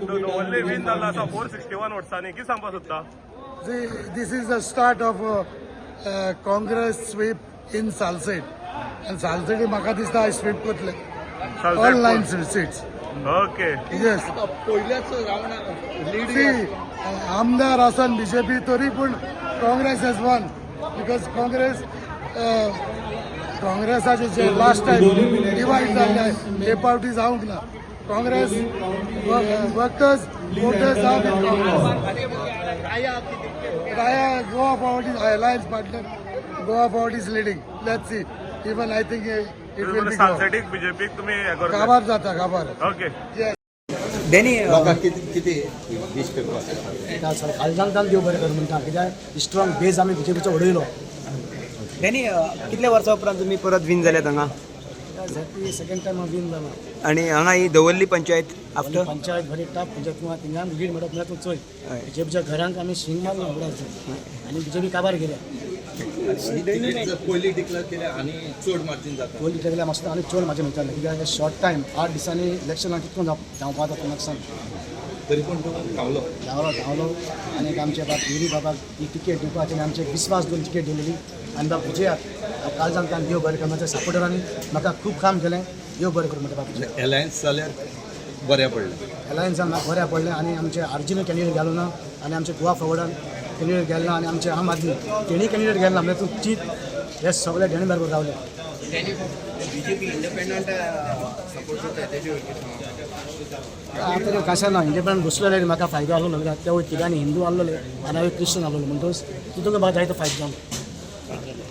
Davorlim win जाल्लो आसा 461 वोट्सांनी. कितें सांगपाक सोदता? See, this is the start of a Congress sweep in Salcete. And Salcete म्हाका दिसता आयज स्वीप करतले. All nine seats. Okay. Yes. पयल्याच रावंडाक लीड. सी, आमदार आसन बीजेपी तरी पूण Congress has won because Congress काँग्रेसाचे जे लास्ट टायम डिवायड जाल्ले हे पावटी जावंक ना. Congress workers, voters are with Congress. Raya, Goa Forward is alliance partner. Goa Forward is leading. Let's see. Even I think it will be Goa. सालसेटीक बीजेपीक तुमी हें करता. काबार जाता काबार. ओके. Yes. Danny. लोकांक कितें कितें दीस पेपर? कालजान देव बरें कर म्हणटा, कित्याक स्ट्रॉंग बेज आमी बीजेपीचो उडयलो. डॅनी, कितल्या वर्सां उपरांत तुमी परत विन जाल्यात हांगा? सेकंड टायम हांव विन जाला. आनी हांगा ही दवर्ली पंचायत आफ्टर पंचायत बरी टफ पंचायत. तूं थिंगा लीड मेळप म्हणल्यार तूं चोय, बीजेपीच्या घरांक आमी शिंग मारलो उगडास आनी बीजेपी काबार गेल्या. पयली डिक्लेअर केल्या आनी चड मार्जीन जाता. पयलीं केल्या मातसो आनी चड म्हाजें म्हणटालें, कित्याक शॉर्ट टायम 8 दिसांनी इलेक्शनाक कितको धांवपा जाता म्हाका सांग. तरी पूण तूं धांवलो. धांवलो, धांवलो. आनी आमच्या बाब गिरी बाबाक ही तिकेट दिवपाची आनी आमचे विस्वास दोन तिकेट दिलेली आनी बाब विजयाक कालजान तान देव बरें कर. म्हाज्या सपोर्टरांनी म्हाका खूब काम केलें. देव बरें करूं म्हणटा बाब. एलायन्स जाल्यार बऱ्या पडलें. एलायन्सान म्हाका बऱ्या पडलें आनी आमचे आरजीन कॅन्डिडेट गेलो ना आनी आमचे गोवा फॉवर्डान कॅन्डिडेट गेलो ना आनी आमचे आम आदमी तेणी कॅन्डिडेट गेले ना. म्हणजे तूं चीत, हे सगळे डेणी बरोबर रावले. आतां कशें ना, इंडिपेंडंट घुसलेले म्हाका फायदो आसलो. कित्याक ते तिगांनी हिंदू आसलेले आनी हांव क्रिश्चन आसलेलो, म्हणटकच तितून म्हाका जायतो फायदो जालो.